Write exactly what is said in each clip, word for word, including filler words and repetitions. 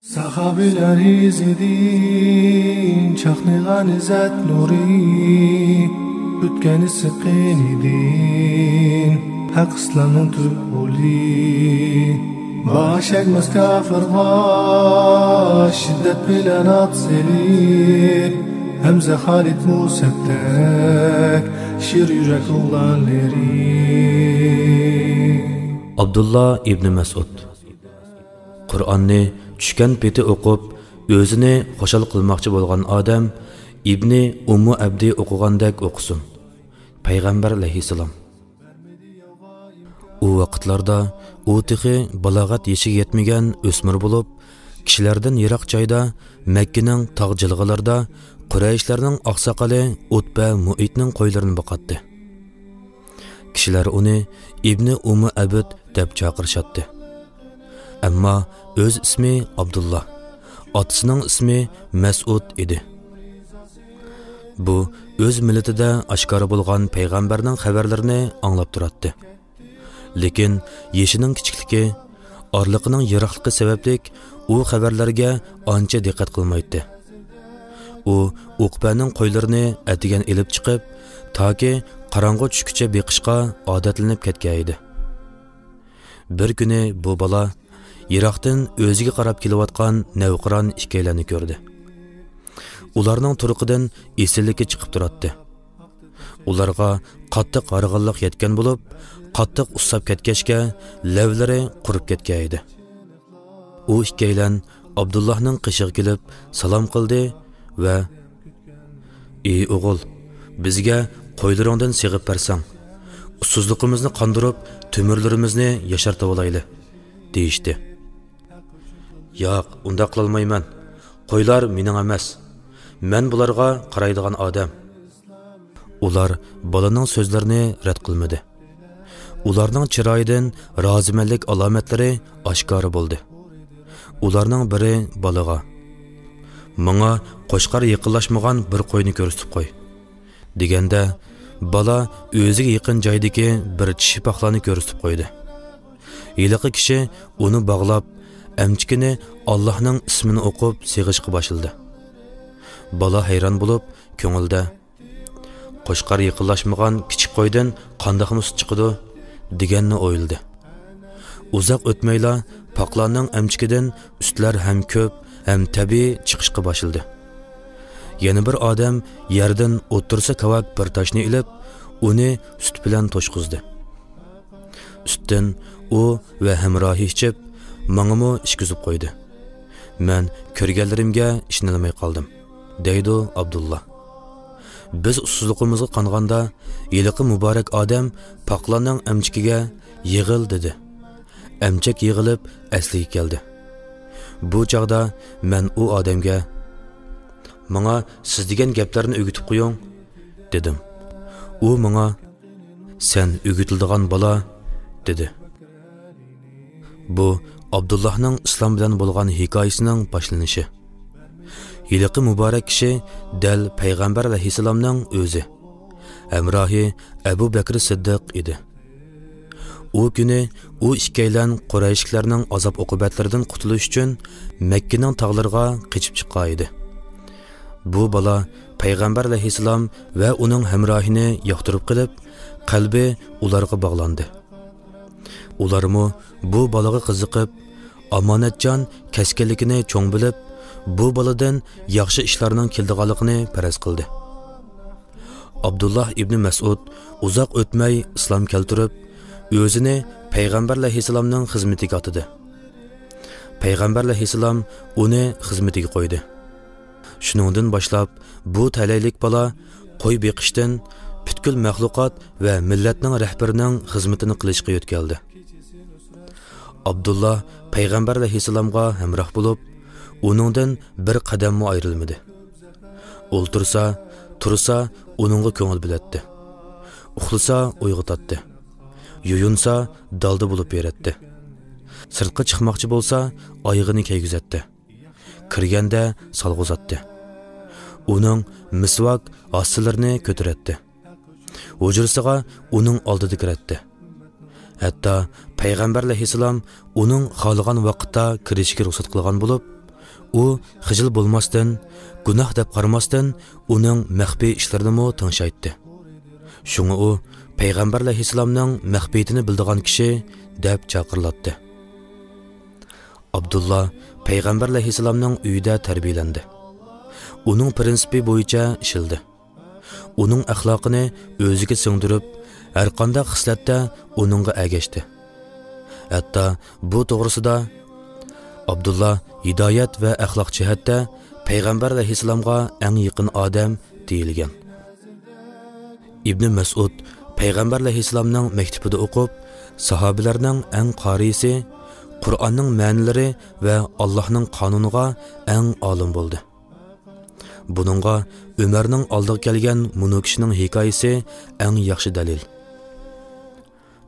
ساخاۋىلەر ئىزىدىن چاقنىغان ئىززەت نۇرى، ئۆتكەن ئىسسىق قېنىدىن ھەق ئىسلامنىڭ تۈپ ئۇلى. باش ئەگمەس كاپىرغا شىددەت بىلەن ئات سېلىپ، ھەمزە خالىد مۇسەپتەك شىر يۈرەك ئوغلانلىرى. ئابدۇللا ئىبنى مەسئۇد. قۇرئاننى چۈشكەن پېتى ئوقۇپ، ئۆزىنى خۇشال قىلماقچى بولغان ئادەم ئىبنى ئۇممۇ ئەبدى ئوقۇغاندەك ئوقۇسۇن. پەيغەمبەر ئەلەيھىسسالام. ئۇ ۋاقىتلاردا ئۇ تېخى بالاغەت يېشىگە يەتمىگەن ئۆسمۈر بولۇپ، كىشىلەردىن يىراق جايدا، مەككىنىڭ تاغ جىلغىلىرىدا قۇرەيشلەرنىڭ ئاقساقىلى ئۇتبە مۇئىتنىڭ قويلىرىنى باقاتتى. كىشىلەر ئۇنى ئىبنى ئۇممۇ ئەبد دەپ چاقىرىشاتتى. ئەمما ئۆز ئىسمى ئابدۇللا، ئاتىسىنىڭ ئىسمى مەسئۇد ئىدى. بۇ ئۆز مىللىتىدە ئاشكارا بولغان پەيغەمبەرنىڭ خەۋەرلىرىنى ئاڭلاپ تۇراتتى. لېكىن يېشىنىڭ كىچىكلىكى، ئارىلىقىنىڭ يىراقلىقى سەۋەبلىك ئۇ خەۋەرلەرگە ئانچە دىققەت قىلمايتتى. ئۇ ئۇقبەنىڭ قويلىرىنى ئەتىگەن ئېلىپ چىقىپ، تاكى قاراڭغۇ چۈشكىچە بېقىشقا ئادەتلىنىپ كەتكەن ئىدى. بىر كۈنى بۇ بالا يىراقتىن ئۆزىگە قاراپ كېلىۋاتقان نەۋقىران ئىككىيلەننى كۆردى. ئۇلارنىڭ تۇرقىدىن ئېسىللىكى چىقىپ تۇراتتى. ئۇلارغا قاتتىق ھارغىنلىق يەتكەن بولۇپ، قاتتىق ئۇسساپ كەتكەچكە، لەۋلىرى قۇرۇپ كەتكەن ئىدى. ئۇ ئىككىيلەن ئابدۇللاھنىڭ قېشىغا كېلىپ سالام قىلدى ۋە، «ئى ئوغۇل، بىزگە قويلىرىڭدىن سېغىپ بەرسەڭ، ئۇسسۇزلۇقىمىزنى قاندۇرۇپ، تۆمۈرلىرىمىزنى ياشارتىۋالايلى» دېيىشتى. «ياق، ئۇنداق قىلالمايمەن. قويلار مېنىڭ ئەمەس. مەن بۇلارغا قارايدىغان ئادەم.» ئۇلار بالىنىڭ سۆزلىرىنى رەت قىلمىدى. ئۇلارنىڭ چىرايىدىن رازىمەنلىك ئالامەتلىرى ئاشكارا بولدى. ئۇلارنىڭ بىرى بالىغا، «ماڭا قوچقار يېقىنلاشمىغان بىر قوينى كۆرسىتىپ قوي» دېگەندە، بالا ئۆزىگە يېقىن جايدىكى بىر چىشى پاقلارنى كۆرسىتىپ قويدى. ھېلىقى كىشى ئۇنى باغلاپ، ئەمچىكىنى ئاللاھنىڭ ئىسمىنى ئوقۇپ سېغىشقا باشلىدى. بالا ھەيران بولۇپ، كۆڭلىدە، «قوچقار يېقىنلاشمىغان كىچىك قويدىن قانداقمۇ سۈت چىقىدۇ؟» دېگەننى ئويلىدى. ئۇزاق ئۆتمەيلا پاقلارنىڭ ئەمچىكىدىن سۈتلەر ھەم كۆپ، ھەم تەبىئىي چىقىشقا باشلىدى. يەنە بىر ئادەم يەردىن ئوتتۇرىسى كاۋاك بىر تاشنى ئېلىپ، ئۇنى سۈت بىلەن توشقۇزدى. سۈتتىن ئۇ ۋە ھەمراھى ئىچىپ، ماڭىمۇ ئىچكۈزۈپ قويدى. مەن كۆرگەنلىرىمگە ئىشىنەلمەي قالدىم، دەيدۇ ئابدۇللا. بىز ئۇسسۇزلۇقىمىزغا قانغاندا، ھېلىقى مۇبارەك ئادەم پاقلارنىڭ ئەمچىكىگە «يىغىل» دېدى. ئەمچەك يىغىلىپ ئەسلىگە كەلدى. بۇ چاغدا مەن ئۇ ئادەمگە، «ماڭا سىز دېگەن گەپلەرنى ئۆگىتىپ قويۇڭ» دېدىم. ئۇ ماڭا، «سەن ئۆگىتىلىدىغان بالا» دېدى. بۇ ئابدۇللاھنىڭ ئىسلام بىلەن بولغان ھېكايىسىنىڭ باشلىنىشى. ھېلىقى مۇبارەك كىشى دەل پەيغەمبەر ئەلەيھىسسالامنىڭ ئۆزى، ھەمراھى ئەبۇ بەكرى سىددىق ئىدى. ئۇ كۈنى ئۇ ئىككىيلەن قۇرەيشلىكلەرنىڭ ئازاب-ئوقۇبەتلىرىدىن قۇتۇلۇش ئۈچۈن مەككىنىڭ تاغلىرىغا قېچىپ چىققان ئىدى. بۇ بالا پەيغەمبەر ئەلەيھىسسالام ۋە ئۇنىڭ ھەمراھىنى ياقتۇرۇپ قېلىپ، قەلبى ئۇلارغا باغلاندى. ئۇلارمۇ بۇ بالىغا قىزىقىپ، ئامانەتجان كەسكىنلىكىنى چوڭ بىلىپ، بۇ بالىدىن ياخشى ئىشلارنىڭ كېلىدىغانلىقىنى پەرەز قىلدى. ئابدۇللا ئىبنى مەسئۇد ئۇزاق ئۆتمەي ئىسلام كەلتۈرۈپ، ئۆزىنى پەيغەمبەر ئەلەيھىسسالامنىڭ خىزمىتىگە ئاتىدى. پەيغەمبەر ئەلەيھىسسالام ئۇنى خىزمىتىگە قويدى. شۇنىڭدىن باشلاپ، بۇ تەلەيلىك بالا قوي بېقىشتىن پۈتكۈل مەخلۇقات ۋە مىللەتنىڭ رەھبىرىنىڭ خىزمىتىنى قىلىشقا يۆتكەلدى. ئابدۇللا پەيغەمبەر ئەلەيھىسسالامغا ھەمراھ بولۇپ، ئۇنىڭدىن بىر قەدەممۇ ئايرىلمىدى. ئولتۇرسا، تۇرسا، ئۇنىڭغا كۆڭۈل بۆلەتتى. ئۇخلىسا، ئويغىتاتتى. يۇيۇنسا، دالدا بولۇپ بېرەتتى. سىرتقا چىقماقچى بولسا، ئايىغىنى كىيگۈزەتتى. كىرگەندە سالغۇزاتتى. ئۇنىڭ مىسۋاك ھاسىلىرىنى كۆتۈرەتتى. ھۇجرىسىغا ئۇنىڭ ئالدىدا كىرەتتى. ھەتتا پەيغەمبەر ئەلەيھىسسالام ئۇنىڭ خالىغان ۋاقىتتا كىرىشىگە رۇخسەت قىلغان بولۇپ، ئۇ خىجىل بولماستىن، گۇناھ دەپ قارىماستىن، ئۇنىڭ مەخپىي ئىشلىرىنىمۇ تىڭشايتتى. شۇڭا ئۇ پەيغەمبەر ئەلەيھىسسالامنىڭ مەخپىيىتىنى بىلىدىغان كىشى دەپ چاقىرىلاتتى. ئابدۇللا پەيغەمبەر ئەلەيھىسسالامنىڭ ئۆيىدە تەربىيەلەندى. ئۇنىڭ پىرىنسىپى بويىچە ئىشلىدى. ئۇنىڭ ئەخلاقىنى ئۆزىگە سىڭدۈرۈپ، ھەرقانداق خىسلەتتە ئۇنىڭغا ئەگەشتى. ھەتتا بۇ توغرىسىدا، «ئابدۇللا ھىدايەت ۋە ئەخلاق جەھەتتە پەيغەمبەر ئەلەيھىسسالامغا ئەڭ يېقىن ئادەم» دېيىلگەن. ئىبنى مەسئۇد پەيغەمبەر ئەلەيھىسسالامنىڭ مەكتىپىدە ئوقۇپ، ساھابىلەرنىڭ ئەڭ قارىيسى، قۇرئاننىڭ مەنىلىرى ۋە ئاللاھنىڭ قانۇنىغا ئەڭ ئالىم بولدى. بۇنىڭغا ئۆمەرنىڭ ئالدىغا كەلگەن مۇنۇ كىشىنىڭ ھېكايىسى ئەڭ ياخشى دەلىل.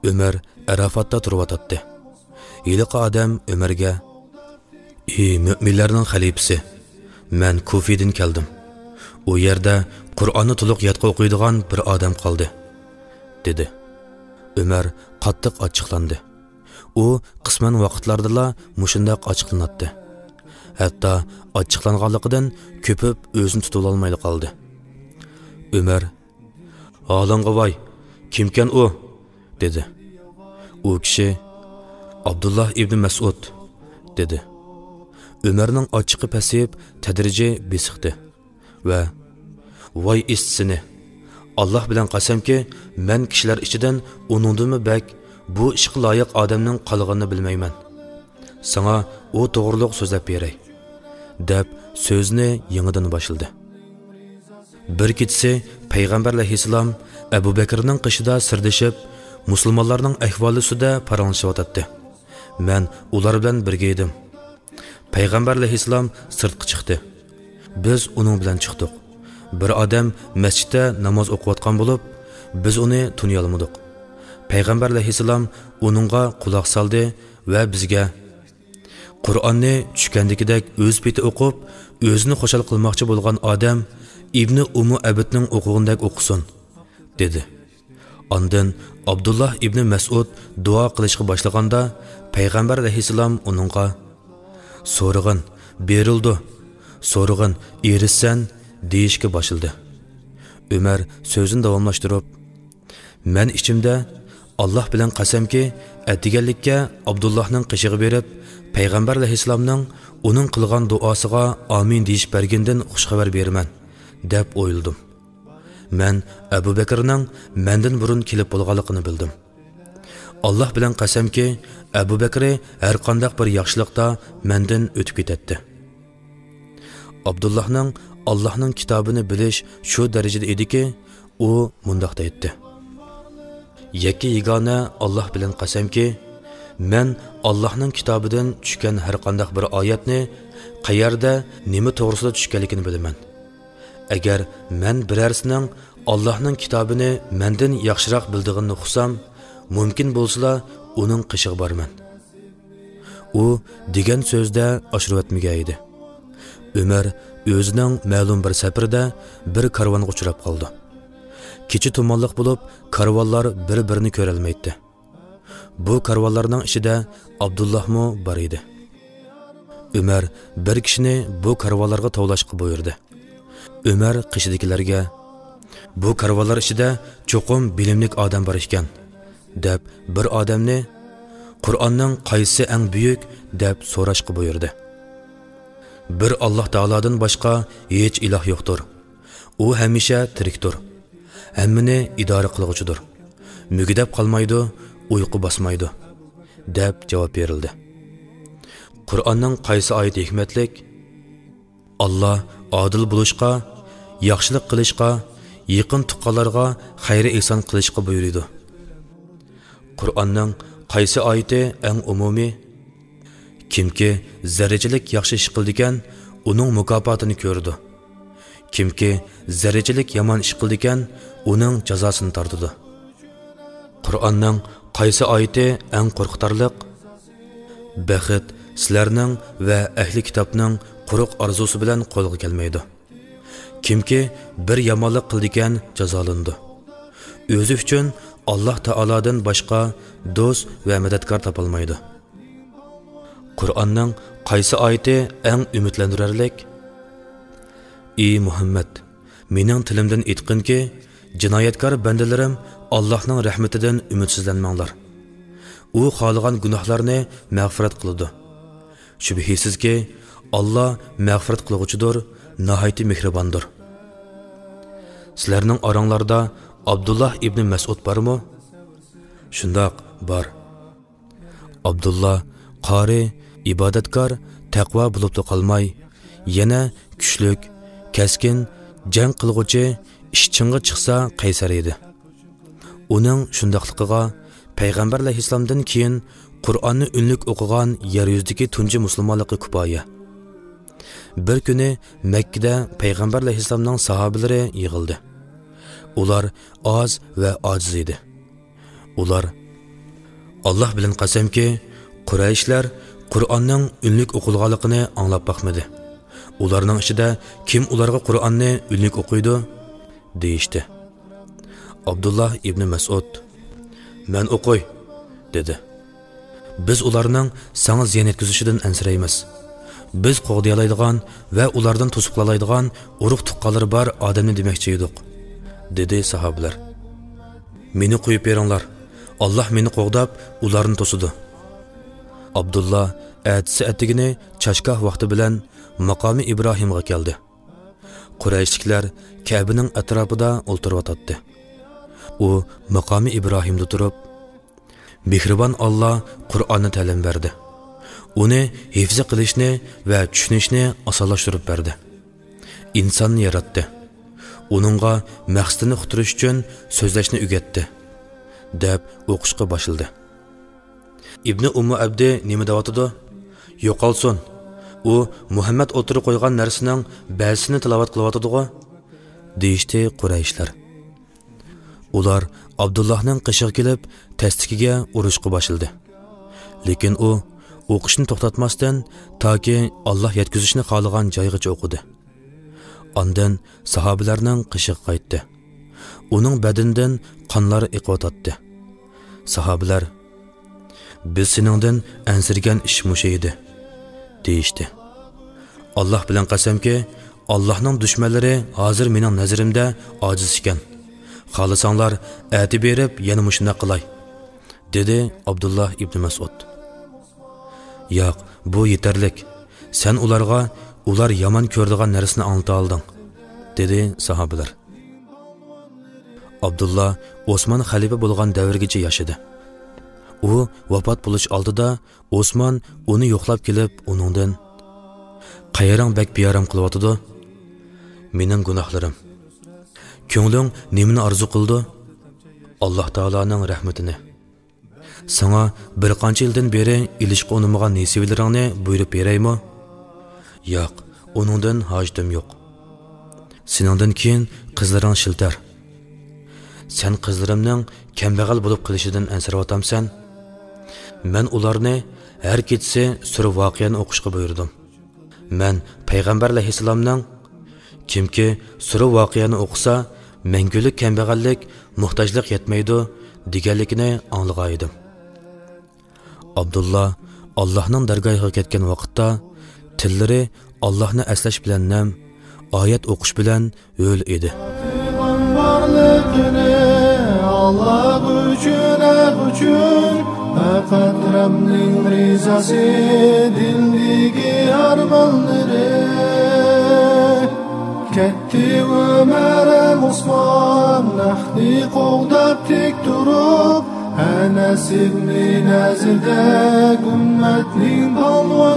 ئۆمەر ئەرافاتتا تۇرۇۋاتاتتى. ھېلىقى ئادەم ئۆمەرگە، «ئى مۆمىنلەرنىڭ خەلىپىسى، مەن كۇفىدىن كەلدىم. ئۇ يەردە قۇرئاننى تولۇق يادقا ئوقۇيدىغان بىر ئادەم قالدى» دېدى. ئۆمەر قاتتىق ئاچچىقلاندى. ئۇ قىسمەن ۋاقىتلاردىلا مۇشۇنداق ئاچچىقلىناتتى. ھەتتا ئاچچىقلانغانلىقىدىن كۆپۈپ ئۆزىنى تۇتۇۋالالمايلا قالدى. ئۆمەر، «ھالىڭغا ۋاي، كىمكەن ئۇ؟» دېدى. ئۇ كىشى، «ئابدۇللا ئىبنى مەسئۇد» دېدى. ئۆمەرنىڭ ئاچچىقى پەسىيىپ، تەدرىجىي بېسىقتى ۋە، «ۋاي ئىسسىنى! ئاللا بىلەن قەسەمكى، مەن كىشىلەر ئىچىدىن ئۇنىڭدىنمۇ بەك بۇ ئىشقا لايىق ئادەمنىڭ قالغىنىنى بىلمەيمەن. ساڭا ئۇ توغرۇلۇق سۆزلەپ بېرەي» دەپ سۆزىنى يېڭىدىن باشلىدى. بىر كېچىسى پەيغەمبەر ئەلەيھىسسالام ئەبۇ بەكرىنىڭ قېشىدا سىردىشىپ، مۇسۇلمانلارنىڭ ئەھۋالى ئۈستىدە پاراڭلىشىۋاتاتتى. مەن ئۇلار بىلەن بىرگە ئىدىم. پەيغەمبەر ئەلەيھىسسالام سىرتقا چىقتى. بىز ئۇنىڭ بىلەن چىقتۇق. بىر ئادەم مەسچىتتە ناماز ئوقۇۋاتقان بولۇپ، بىز ئۇنى تونۇيالمىدۇق. پەيغەمبەر ئەلەيھىسسالام ئۇنىڭغا قۇلاق سالدى ۋە بىزگە، «قۇرئاننى چۈشكەندىكىدەك ئۆز پېتى ئوقۇپ، ئۆزىنى خۇشال قىلماقچى بولغان ئادەم ئىبنى ئۇممۇ ئەبدنىڭ ئوقۇغىنىدەك ئوقۇسۇن» دېدى. ئاندىن ئابدۇللا ئىبنى مەسئۇد دۇئا قىلىشقا باشلىغاندا، پەيغەمبەر ئەلەيھىسسالام ئۇنىڭغا، «سورىغىن، بېرىلىدۇ، سورىغىن، ئېرىشىسەن» دېيىشكە باشلىدى. ئۆمەر سۆزىنى داۋاملاشتۇرۇپ، «مەن ئىچىمدە، ئاللا بىلەن قەسەمكى، ئەتىگەنلىككە ئابدۇللاھنىڭ قېشىغا بېرىپ، پەيغەمبەر ئەلەيھىسسالامنىڭ ئۇنىڭ قىلغان دۇئاسىغا ئامىن دېيىش بەرگىنىدىن خۇش خەۋەر بېرىمەن» دەپ ئويلىدىم. مەن ئەبۇ بەكرىنىڭ مەندىن بۇرۇن كېلىپ بولغانلىقىنى بىلدىم. ئاللا بىلەن قەسەمكى، ئەبۇ بەكرى ھەرقانداق بىر ياخشىلىقتا مەندىن ئۆتۈپ كېتەتتى. ئابدۇللاھنىڭ ئاللاھنىڭ كىتابىنى بىلىش شۇ دەرىجىدە ئىدىكى، ئۇ مۇنداق دەيتتى، «يەككە يېگانە ئاللا بىلەن قەسەمكى، مەن ئاللاھنىڭ كىتابىدىن چۈشكەن ھەرقانداق بىر ئايەتنى قەيەردە، نېمە توغرىسىدا چۈشكەنلىكىنى بىلىمەن. ئەگەر مەن بىرەرسىنىڭ ئاللاھنىڭ كىتابىنى مەندىن ياخشىراق بىلىدىغىنىنى ئۇقسام، مۇمكىن بولسىلا ئۇنىڭ قېشىغا بارىمەن.» ئۇ دېگەن سۆزىدە ئاشۇرۇۋەتمىگەن ئىدى. ئۆمەر ئۆزىنىڭ مەلۇم بىر سەپىرىدە بىر كارۋانغا ئۇچراپ قالىدۇ. كېچە تۇمانلىق بولۇپ، كارۋانلار بىر-بىرىنى كۆرەلمەيتتى. بۇ كارۋانلارنىڭ ئىچىدە ئابدۇللاھمۇ بار ئىدى. ئۆمەر بىر كىشىنى بۇ كارۋانلارغا تاۋلاشقا بۇيرۇدى. ئۆمەر قېشىدىكىلەرگە، «بۇ كارۋانلار ئىچىدە چوقۇم بىلىملىك ئادەم بار ئىكەن» دەپ، بىر ئادەمنى، «قۇرئاننىڭ قايسىسى ئەڭ بۈيۈك؟» دەپ سوراشقا بۇيرۇدى. «بىر ئاللا تائالادىن باشقا ھېچ ئىلاھ يوقتۇر. ئۇ ھەمىشە تىرىكتۇر. ھەممىنى ئىدارە قىلغۇچىدۇر. مۈگدەپ قالمايدۇ، ئۇيقۇ باسمايدۇ» دەپ جاۋاب بېرىلدى. «قۇرئاننىڭ قايسى ئايىتى ھېكمەتلىك؟» «ئاللا ئادىل بولۇشقا، ياخشىلىق قىلىشقا، يېقىن تۇغقانلارغا خەير-ئېھسان قىلىشقا بۇيرۇيدۇ.» «قۇرئاننىڭ قايسى ئايىتى ئەڭ ئومۇمىي؟» «كىمكى زەررىچىلىك ياخشى ئىش قىلىدىكەن، ئۇنىڭ مۇكاپاتىنى كۆرىدۇ. كىمكى زەررىچىلىك يامان ئىش قىلىدىكەن، ئۇنىڭ جازاسىنى تارتىدۇ.» «قۇرئاننىڭ قايسى ئايىتى ئەڭ قورقۇتارلىق؟» «بەخت سىلەرنىڭ ۋە ئەھلى كىتابنىڭ قۇرۇق ئارزۇسى بىلەن قولغا كەلمەيدۇ. كىمكى بىر يامانلىق قىلىدىكەن، جازالىنىدۇ. ئۆزى ئۈچۈن ئاللا تائالادىن باشقا دوست ۋە مەدەتكار تاپالمايدۇ.» قۇرئاننىڭ قايسى ئايىتى ئەڭ ئۈمىدلەندۈرەرلىك؟ ئى مۇھەممەد، مېنىڭ تىلىمدىن ئېيتقىنكى، جىنايەتكار بەندىلىرىم ئاللاھنىڭ رەھمىتىدىن ئۈمىدسىزلەنمەڭلار. ئۇ خالىغان گۇناھلارنى مەغپىرەت قىلىدۇ. شۈبھىسىزكى، ئاللا مەغپىرەت قىلغۇچىدۇر، ناھايىتى مېھرىباندۇر. سىلەرنىڭ ئاراڭلاردا ئابدۇللا ئىبنى مەسئۇد بارمۇ؟ شۇنداق، بار. ئابدۇللا قارى، ئىبادەتكار، تەقۋا بولۇپلا قالماي، يەنە كۈچلۈك، كەسكىن، جەڭ قىلغۇچى، ئىش چىڭغا چىقسا قەيسەر ئىدى. ئۇنىڭ شۇنداقلىقىغا پەيغەمبەر ئەلەيھىسسالامدىن كېيىن قۇرئاننى ئۈنلۈك ئوقۇغان يەر يۈزىدىكى تۇنجى مۇسۇلمانلىقى كۇپايە. بىر كۈنى مەككىدە پەيغەمبەر ئەلەيھىسسالامنىڭ ساھابىلىرى يىغىلدى. ئۇلار ئاز ۋە ئاجىز ئىدى. ئۇلار، ئاللا بىلەن قەسەمكى، قۇرەيشلەر قۇرئاننىڭ ئۈنلۈك ئوقۇلغانلىقىنى ئاڭلاپ باقمىدى. ئۇلارنىڭ ئىچىدە كىم ئۇلارغا قۇرئاننى ئۈنلۈك ئوقۇيدۇ؟ دېيىشتى. ئابدۇللا ئىبنى مەسئۇد، مەن ئوقۇي، دېدى. بىز ئۇلارنىڭ ساڭا زىيان يەتكۈزۈشىدىن ئەنسىرەيمىز. بىز قوغدىيالايدىغان ۋە ئۇلاردىن توسۇپ قالالايدىغان ئۇرۇق تۇغقانلىرى بار ئادەمنى دېمەكچى ئىدۇق، دېدى ساھابىلەر. مېنى قويۇپ بېرىڭلار، ئاللا مېنى قوغداپ، ئۇلارنى توسىدۇ. ئابدۇللا ئەتىسى ئەتىگىنى چاشگاھ ۋاقتى بىلەن ماقامى ئىبراھىمغا كەلدى. قۇرەيشلىكلەر كەبىنىڭ ئەتراپىدا ئولتۇرۇۋاتاتتى. ئۇ ماقامى ئىبراھىمدا تۇرۇپ، مېھرىبان ئاللا قۇرئاننى تەلىم بەردى. ئۇنى ھىفزى قىلىشنى ۋە چۈشىنىشنى ئاسانلاشتۇرۇپ بەردى. ئىنساننى ياراتتى. ئۇنىڭغا مەقسىتىنى ئۇقتۇرۇش ئۈچۈن سۆزلەشنى ئۆگەتتى، دەپ ئوقۇشقا باشلىدى. ئىبنى ئۇممۇ ئەبدى نېمە دەۋاتىدۇ؟ يوقالسۇن! ئۇ مۇھەممەد ئوتتۇرىغا قويغان نەرسىنىڭ بەزىسىنى تىلاۋەت قىلىۋاتىدىغۇ؟ دېيىشتى قۇرەيشلەر. ئۇلار ئابدۇللاھنىڭ قېشىغا كېلىپ، تەستىكىگە ئۇرۇشقا باشلىدى. لېكىن ئۇ ئوقۇشنى توختاتماستىن، تاكى ئاللا يەتكۈزۈشنى خالىغان جايغىچە ئوقۇدى. ئاندىن ساھابىلەرنىڭ قېشىغا قايتتى. ئۇنىڭ بەدىنىدىن قانلار ئېقىۋاتاتتى. ساھابىلەر، بىز سېنىڭدىن ئەنسىرىگەن ئىش مۇشۇ ئىدى، دېيىشتى. ئاللا بىلەن قەسەمكى، ئاللانىڭ دۈشمەنلىرى ھازىر مېنىڭ نەزىرىمدە ئاجىز ئىكەن. خالىساڭلار، ئەتە بېرىپ يەنە مۇشۇنداق قىلاي، دېدى ئابدۇللا ئىبنى مەسئۇد. ياق، بۇ يېتەرلىك. سەن ئۇلارغا ئۇلار يامان كۆرىدىغان نەرسىنى ئاڭلىتالىدىڭ، دېدى ساھابىلەر. ئابدۇللا ئوسمان خەلىپە بولغان دەۋرگىچە ياشىدى. ئۇ ۋاپات بولۇش ئالدىدا ئوسمان ئۇنى يوقلاپ كېلىپ، ئۇنىڭدىن، قەيرىڭ بەك بىئارام قىلىۋاتىدۇ؟ مېنىڭ گۇناھلىرىم. كۆڭلۈڭ نېمىنى ئارزۇ قىلىدۇ؟ ئاللا تائالانىڭ رەھمىتىنى. ساڭا بىر قانچە يىلدىن بېرى ئېلىشقا ئۇنىمىغان نېسىۋىلىرىڭنى بۇيرۇپ بېرەيمۇ؟ ياق، ئۇنىڭدىن ھاجىتىم يوق. سېنىڭدىن كېيىن قىزلىرىڭ شىلتەر. سەن قىزلىرىمنىڭ كەمبەغەل بولۇپ قېلىشىدىن ئەنسىرەۋاتامسەن؟ مەن ئۇلارنى ھەر كېچىسى سۈرە ۋاقىئەنى ئوقۇشقا بۇيرۇدۇم. مەن پەيغەمبەر ئەلەيھىسسالامنىڭ، كىمكى سۈرە ۋاقىئەنى ئوقۇسا، مەڭگۈلۈك كەمبەغەللىك، موھتاجلىق يەتمەيدۇ، دېگەنلىكىنى ئاڭلىغانىدىم. ئابدۇللا ئاللاھنىڭ دەرگاھىغا كەتكەن ۋاقىتتا، تىللىرى ئاللاھنى ئەسلەش بىلەن نەم، ئايەت ئوقۇش بىلەن ھۆل ئىدى. بارلىقىنى ئاللا ئۈچۈن، ھەق ئۈچۈن، پەقەت رەبنىڭ رىزاسى، دىلدىكى ئارمانلىرى. كەتتى ئۆمەر ھەم ئوسمان، ھەقنى قوغداپ تىك تۇرۇپ، ئەنەس ئىبنى نەزىردەك ئۈممەتنىڭ پالۋان